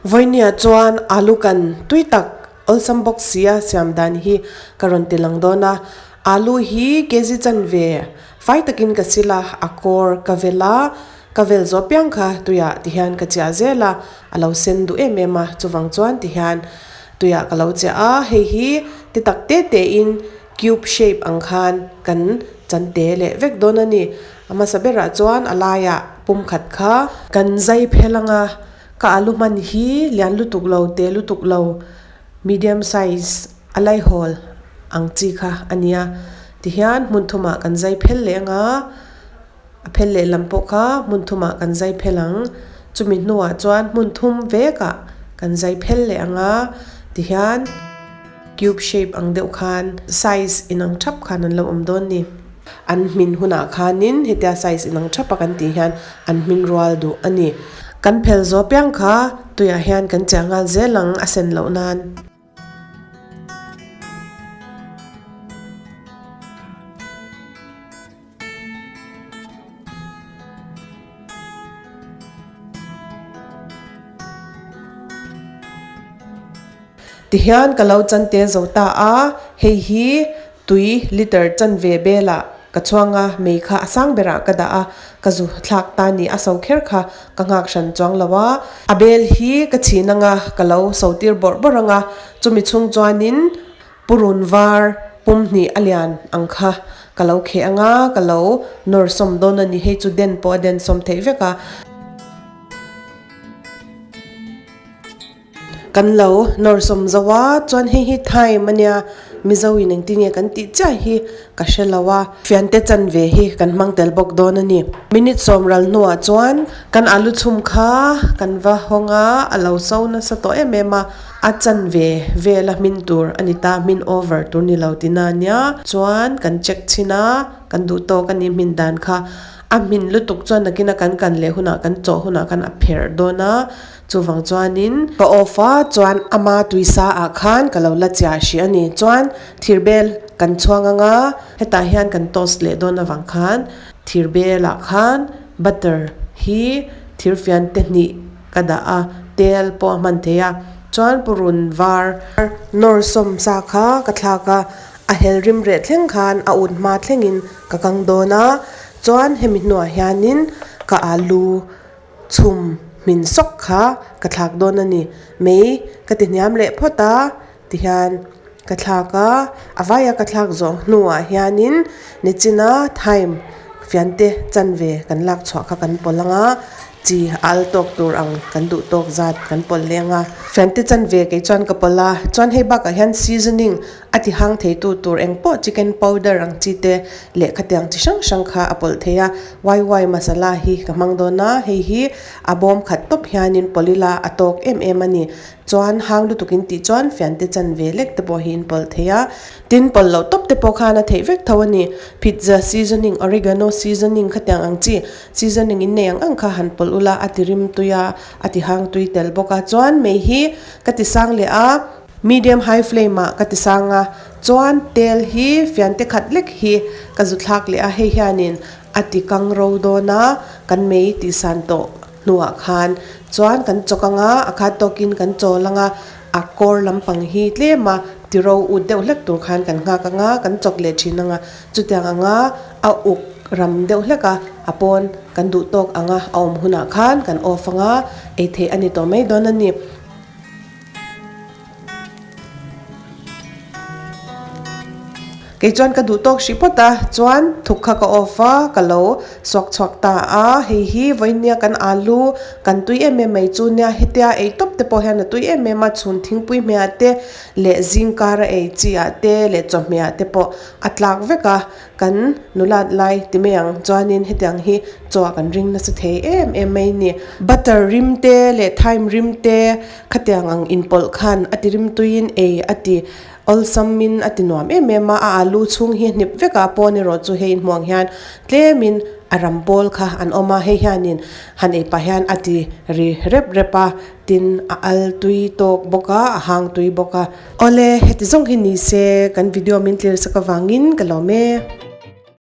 Vawinia chuan alu kan tui tak awlsam bawk sia siam dan hi ka rawn ti lang dawn a. Alu hi kg chanve fai takin ka sil a, a kawr ka vel a, ka vel zawh piang kha tuiah ti hian ka chiah zel a, a lo sen duh em em a, chuvang chuan ti hian tuiah ka lo chiah a, hei hi ti tak te te in cube shape ang khan kan chan te leh vek dawn a ni. A hmasa berah chuan a laiah pum khat kha kan zai phel ang a, ka alu hman hi lian lutuk lo te lutuk lo medium size a laihawl ang chi kha a ni a, tihian hmun thumah kan zai phel leh ang a, a phel lehlam pawh kha hmun thumah kan zai phel ang, chumi hnuah chuan hmun thum vekah kan zai phel leh ang a, tihian. Cube shape ang deuh khan size inang thap khan an lo awm dawn ni. An hmin hunah khanin hetia size inang thap a kan tih hian an hmin rual duh a ni. Kan phel zawh piang kha tuiah hian kan chiah nghal zel ang a sen loh nan. Tihian ka lo chan te zo ta a, hei hi tui liter chanve belah ka chhuang a, mei kha a sang berah ka dah a, ka zu thlak ta ni a so kher kha ka nghak hran chuang lo a, a bel hi ka chhin anga ka lo so tir bawrh bawrh anga, chumi chhung chuanin purun var pum hnih a lian ang kha ka lo kheh anga ka lo nawr sawm dawn a ni, hei chu den pawh a den sawm theih vek a. Kan lo nawr sawm zo a, chuan hei hi thyme a nia, Mizo in engtin nge kan tih chiah hi ka hre lo a, fiante chanve hi kan hmang tel bawk dawn a ni. Minute sawm ral hnuah chuan kan alu chhum kha kan va hawng a, a lo so nasa tawh em em a, a chanve vel a hmin tur a ni ta, hmin over tur ni lo tina a nia, chuan kan check chhin a, kan duh tawk a ni hmin dan kha, a hmin lutuk chuan nakina kan kan leh hunah kan chawh hunah khan a pherh dawn a. Chuvang chuanin ka off a, chuan ama tuisa ah khan ka lo la chiah hrih a ni. Chuan thirbel kan chhuang ang a, hetah hian kan toast leh dawn avang khan thirbel ah khan butter hi thirfian te hnih ka dah a, tel pawh a hman thei a. Chuan purun var nawr sawm sa kha ka thlak a, a hel rim reh thleng khan a ut hma thlengin ka kang dawn a. Chuan hemi hnuah hianin ka alu Chhum hmin sawk kha ka thlak dawn a ni. Mei ka ti hniam leh phawt a tihian ka thlak a, a vaia ka thlak zawh hnuah hianin nichina thyme fiante chanve kan lak chhuah kha kan pawlh ang a, chi a al tawk tur ang kan duh tawk zat kan pawlh leng a. Fiante chanve kei chuan ka pawlh a, chuan hei bakah hian seasoning A ti hang theitu tur eng pawh chicken powder ang chi te leh khatiang chi hrang hrang kha a pawlh thei a, YY masala hi ka hmang dawn a, hei hi a bawm khat tawp hianin pawlh ila a tawk em em a ni. Chuan hang lutuk in tih chuan fiante chan ve lek te pawh hi in pawlh thei a, tin pawlh loh tawp te pawh khan a theih vek tho a ni. Pizza seasoning, oregano seasoning khatiang ang chi seasoning in nei ang ang kha han pawlh ula a ti rim tui a, a ti hang tui tel bawk a, chuan mei hi ka ti sang leh a. Medium high flame ah ka ti sang a, chuan tel hi fiante khat lek hi ka zu thlak leh a, hei hianin a ti kang ro dawn a, kan mei tih san tawh hnuah khan chuan kan chawk ang a, a khat tawkin kan chawl ang a, a kawr lampang hi tlem a ti ro ut deuh hlek tur khan kan nghak ang a, kan chawk leh thin ang a, chutiang anga a uk ram deuh hlek a, a pawn kan duh tawk ang a, a awm hunah khan kan off ang a, ei theih a ni tawh mai dawn a ni. Kei chuan ka duh tawk hrih phawt a, chuan thuk kha ka off a, ka lo suak chhuak ta a, hei hi vawinia kan alu kan tui em em mai chu nia hetia ei tawp te pawh hian a tui em em a, chhun thingpui hmeiah te leh zingkar a ei chi ah te leh chawhmeh ah te pawh a tlak vek a. Kan nulat lai ti mai ang chuanin hetiang hi chaw ah kan ring nasa thei em em mai ni. Butter rim te leh thyme rim te khatiang ang inpawlh khan a ti rim tuiin ei a ti awlsam in a ti nuam em em a, a alu chhung hi hnip vek a pawn erawh chu hei inhmuh ang hian tlemin a ram pawl kha an awm a, hei hianin han ei pah hian a ti ri rep rep a. Tin, a al tui tawk bawk a, a hang tui bawk a. Awle, heti zawng hi ni se, kan video min tlir sak avangin ka lawm e.